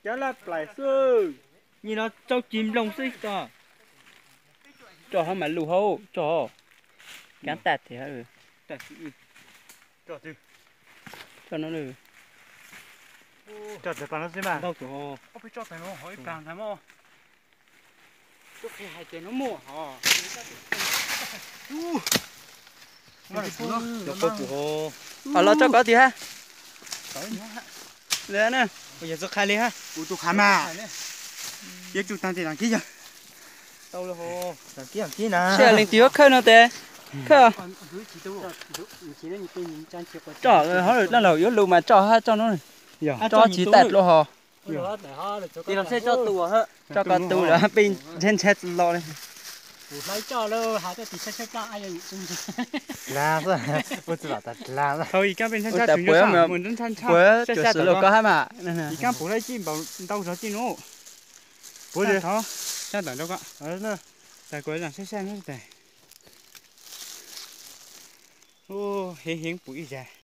Cov laj plais xwb. Nyias no tsau ci nploog xwb tso. Tso hov mas lus hauv tso. Cov tag tiag. Tso no. Tso tag no xwb mas. Ntau tus. Ib plag ntag mog. Hais tias no muaj hov. Los tso kov tiag ha. Li na, kuv yog txo qha li ha. Kuv tus qha mas. Yuav tsum tag tim las kib yog. Tau los. Sib leej twg yuav khawb no tes. Khawb. Tso hov lawm yuav lus mas tso ha tso no. Tso tsis tag dlua hos. Tso koj tu lawm peb ntshai ntshai txo lo li. Puas tsuas lus koj hab mas. Ib kab puas laj cij npaum ntau zog cij no. Puas thov sab tawm rau koj. Tas kuv zam sab sab no tas. Heev heev puas ib zag.